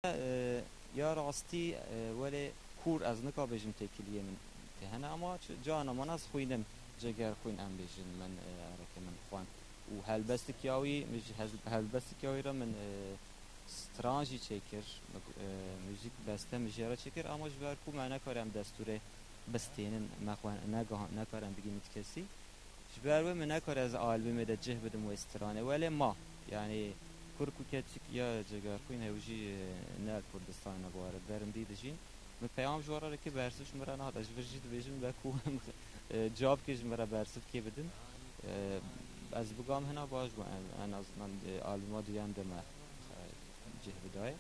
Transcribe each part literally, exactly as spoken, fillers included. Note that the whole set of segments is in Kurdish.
E, ya rastî, e, welê kûr ez nika bêjim têkiliyê min tê hene, ama çi-, cana min ez xwînim, Cegerxwîn em bêjin min, e, ereke min xwen. Û helbestik ya wî, min ji hez-, helbestik ya wî re min, e, stran jî çêkir, min, e, muzîk beste min jê re çêkir, ama ji ber ku me nekare em destûrê bistênin, me xwe nega-, nekare em bigînin ti kesî. Ji ber wê min nekare ez albûmê de cih bidim wê stranê. Welê ma, yanî kurk û keçik ya Cegerxwîn hew jî, e, ne li Kurdistanê ne bi were derin dî dijîn. Min peyam ji we re dike, bersiv ji min re nade. Ji vir jî dibêjim, be ku, e, cavkê ji min re bersiv kê bidin. E, ez bigam hina baş bû, en, en azından, e, albûma duyem de me, e, cih bidayê.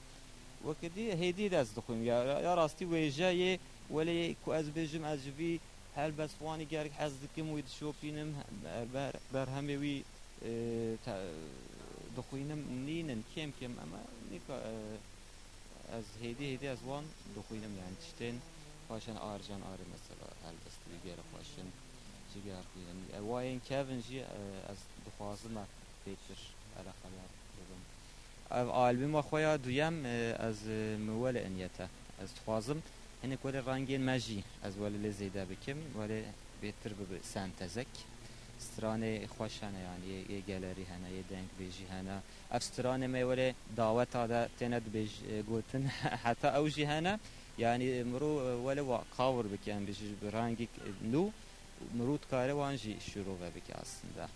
Wekî dî hêdî de ez dixwînim. Ya, ya rastî wêje yê, welê ku ez bêjim, ez ji vî helbestvanî gelek hez dikim, wî dişopînim, ber-, ber-, berhemê wî, e, te-, dixwînim, nînin, kêm kêm, ema nîka, e, ez hêdî hêdî ez wan dixwînim, yani tiştên xweş in, Arcan Arê mesela helbestî wî gelek xweş in, Cigerxwîn in. E, wayên kevin jî, e, ez dixwazim e bêtir eleqedar bibim. Ev albûma xwe ya duyem, e, ez, e, min welê in yete. Ez dixwazim hinek welê rengên me jî ez welê lê zêde bikim, welê bêtir bibe sentezek. Stranê xweş hene, yani yê, yê gelerî hene, yê dengbêjî hene. Ev stranê me welê daweta de têne dibêj-, e, gotin, heta ew jî hene. Yani mirov, e, welê wa cover bike, em bêjin bi rengek, e, nû. Mirov dikare wan jî şîrove bike aslında.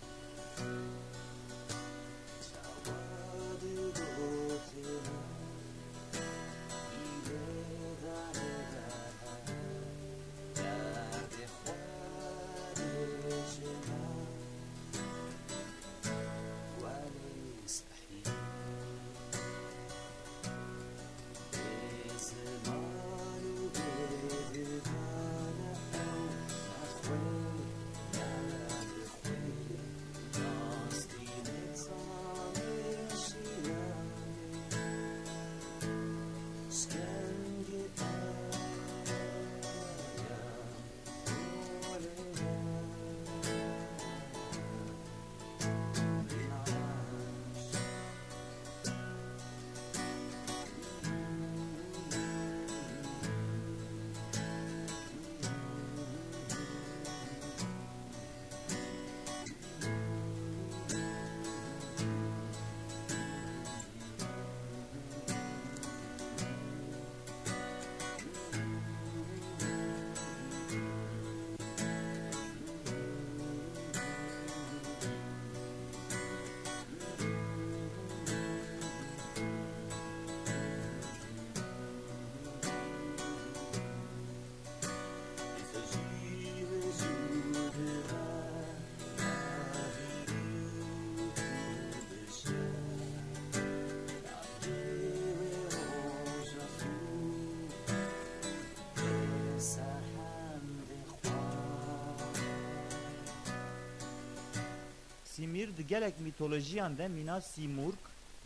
Sîmîr di gelek mîtolojiyan de mîna Sîmurg,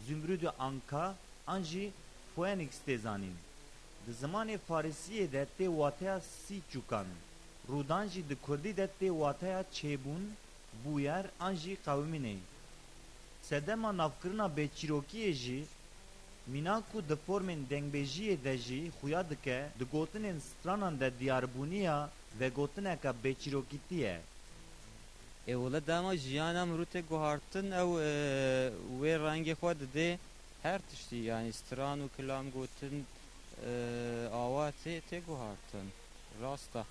Zumrûdê Anka an jî Phoenix tê zanîn. Di zimanê farisiyê de tê wateya sî çûkan. Rûdan jî di kurdî de tê wateya çêbûn, bûyer an jî qewimînê. Sedema navkirina bêçîrokiyê jî mîna ku di formên dengbêjiyê de jî xuya dike, di gotinên stranan de diyarbûniya vegotineka bêçîrokîtî ye. Ê wele dema jiyana mirû tê guhartin, ew, e, wê rengê xwe didê her tiştî, yanî stran û kilam gotin, e, awa tê, tê guhartin. Rast e.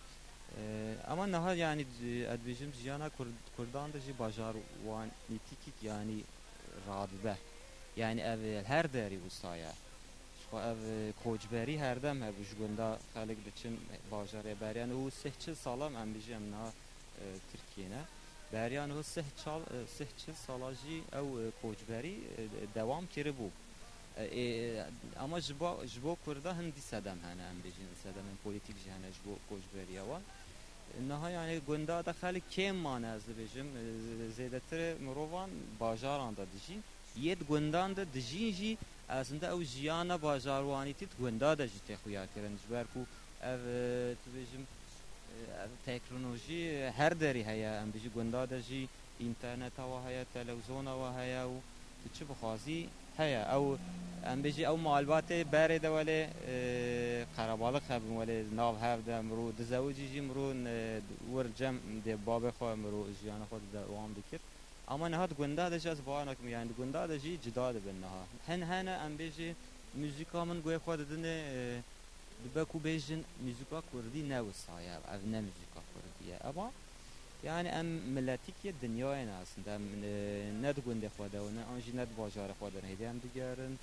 E, ema niha, yanî, e, ez dibêjim jiyana Kurd-, Kurdan de jî bajarwanîtîkî, yanî, radibe. Yanî ev, e, her derî wisa ye. Ji xwe ev, e, koçberî herdem hebû, ji gunda xelk diçin bajarê. Beriya niho sih çil sala em bijî em niha, e, Tirkiyê ne. Beriya niho sih çal, e, sih çil sala jî ew, e, koçberî, e, dewam kiribû. E, e, ama ji bo, ji bo Kurda hin dî sedem hene, em bêjin sedemên polîtîk jî hene ji bo koçberiya wan. Niha, yani, gunda de xelk kêm mane, ez dibêjim, e, zêdetirê mirovan bajaran de dijîn. Yê di gundan de dijîn jî, aslında ew jiyana bajarwanîtî di gunda de jî tê xuya kirin. Ji ber ku ev, e, tu bêjim, e, ev teknolojî her derî heye, em bijî gunda de jî înterneta we heye, telewîzyona we heye û tu çi bixwazî, Heye, ew, em bêjî ew malbatê berê de welê, e, qerebalix hebin welê nav hev de mirû dizewicî jî mirû, e, wir cem dê babê xwe mirû jiyana xwe didewam dikir. Ama niha di gunda de jî ez bawer nakim, yani di gunda de jî cida dibin niha. Hin hene em bêjî muzîka min guhê xwe didinê, e, dibe ku bêjin muzîka kurdî ne wisa ye, ev ne muzîka kurdî ye. Ema yani em miletîkê dinyayê ne aslında, em, e, ne di gundê xwe de ne an jî ne di bajarê xwe de ne. Hêdî em digerin,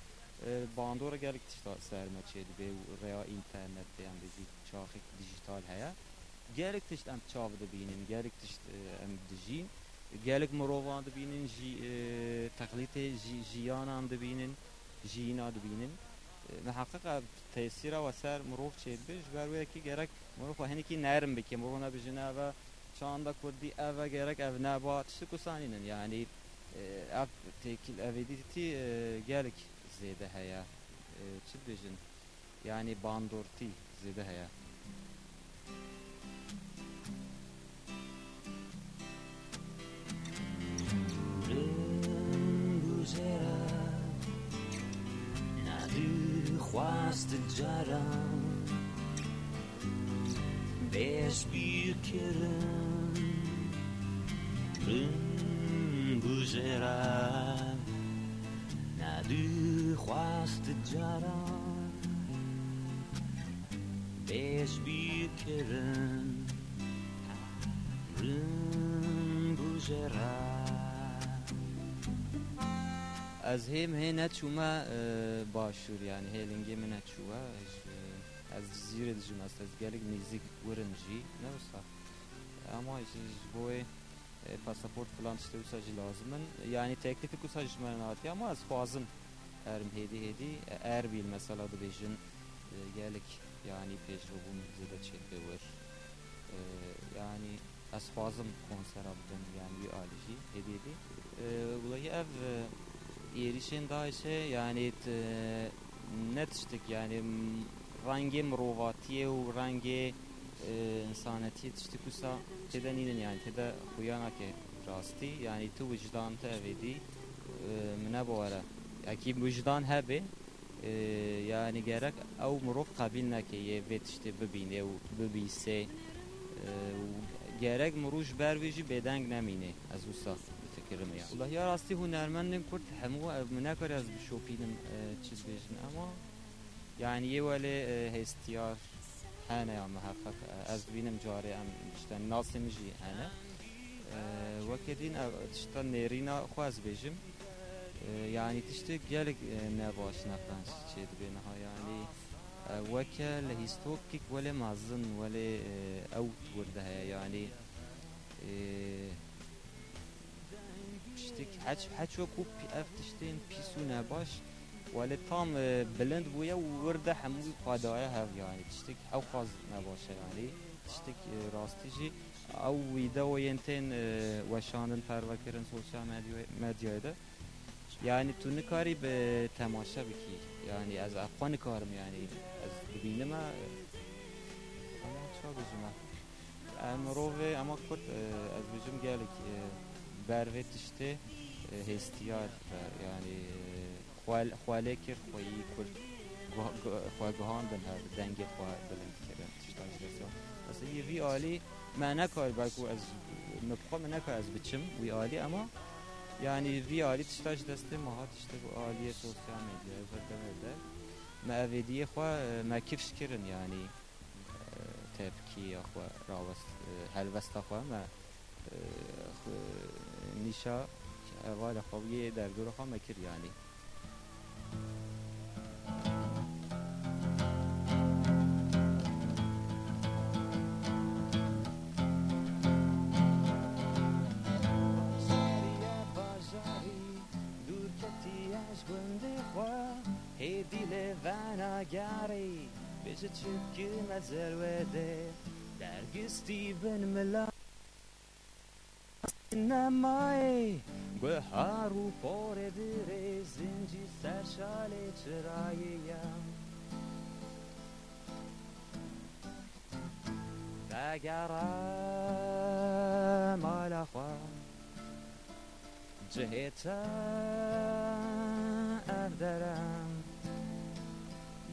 e, bandora gelek tişta ser me çêdibe û rêya înternetê em bêjî çaxek dijital heye. Gelek tişt em çav dibînin, gelek tişt, e, em dijîn. Gelek mirovan dibînin, jî, e, texlîtê jî, jiyanan dibînin, jiyîna dibînin. E, miheqeq ev tesîra we ser mirov çêdibe, ji ber wê yekê gerek mirov xwe hinekî nerm bike, mirov nebijine ev e çanda kurdî, ev e gerek ev neba, tiştik wisa nînin. Yanî, e, ev têkil, ev êdîtî, e, gelek zêde heye. E, çi dibêjin? Yanî bandortî zêde heye. Rin bû jê re, nedixwest caran bêş bîr kirin. Rin bû jê re, nedixwest caran pêş bîr kirin, rin bû jê re. Ez hê min hê neçûme, e, başûr, yani hê lingê min neçûwe. Ez, e, ez Cizîrê dijim, ez, ez gelek nêzîk wir im jî, ne wisa. Ama jî ji bo wê e, pasaport filan tiştê wisa jî lazim in. Yani teklifek wisa ji me nehatiye ama ez xwazim herim hêdî hêdî, e, Erbîl mesela dibêjin, e, gelek yani pêşve bûn zêde çêdibe wir. E, yani ez xwazim konsera bidim yani wî alî jî hêdî hêdî. E, welahi ev, e, êrîşên DAIŞê yani t-, ne tiştek yani, m-, rengê mirovatiyê û rengê e, însanetiyê tiştik wisa tê de nînin, yani tê de xuya nake rastî, yani tu wijdan, tu evêdî, e, min ne bawere. Ekî wijdan hebe, e, yani gerek ew mirov qebîl neke yê vê tiştê bibîne û bibîse, e, û gerek mirov ji ber vê jî bêdeng nemîne. Ez wisa difikirim ya. Welahi ya rastî hunermendên kurd hemû ev, min nekare ez bişopînim, e, çi dibêjin, ema yani yê welê, e, hêstiyar hene ya miheqeq, e, ez dibînim carê em işte nasê min jî hene. E, weke din ev tişta nêrîna xwe ez bêjim. E, yani tiştê gelek, e, ne baş, ne qenc çêdibe niha yani, e, weke lehîstokek welê mezin, welê, e, ew wir de heye yani, e, tiştek heç, heç wekû pî-, ev tiştên pîs û nebaş, welê tam, e, bilind bûye û wir de hemû xwe daye hev, yani tiştek hewqas nebaş e, yani tiştek, e, rastî jî ew vîdeoyên tên, e, weşandin, perve kirin sosyal medya-, medyayê de. Yani tu nikarî bi temaşe bikî. Yani ez xwe nikarim, yani ez dibînime, e, ama ça bijime. Em mirovê, ema Kurd, e, ez bijim gelek, e, ber vê tiştê, e, hêstiyar be, yani, e, xwe, xwe lê kir, xweyî Kurd guha-, gu-, xwe guhandin hev, dengê xwe bilind kirin, tiştan ji dest ya. Mesela yê vî alî me nekar, belku ez, min bi xwe min nekar ez biçim wî alî, ema yani vî alî tişta ji destê me hat, işte bu aliyê sosyal medyayê, her demê de me evêdiyê xwe, e, me kifş kirin yani. E, tepkiya xwe rawest, e, helwesta xwe me, e, xwe nîşa hevalê xwe yê derdora xwe me kir, yanî. Bajarî, bajarî, dûr ketiye ji gundê xwe, hêdî lê venagerî. Bêje çi bikim ez zer wê dê, dergistî bin mila. Nemayê guhar û porê dirê, zincî ser şalê çirayê ya. Vegere mala xwe, cihê te ev derem,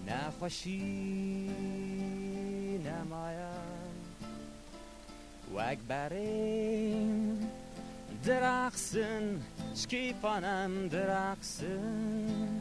nexweşî nemaye. Wek berên diraqsin, ji kêfanem diraqsin.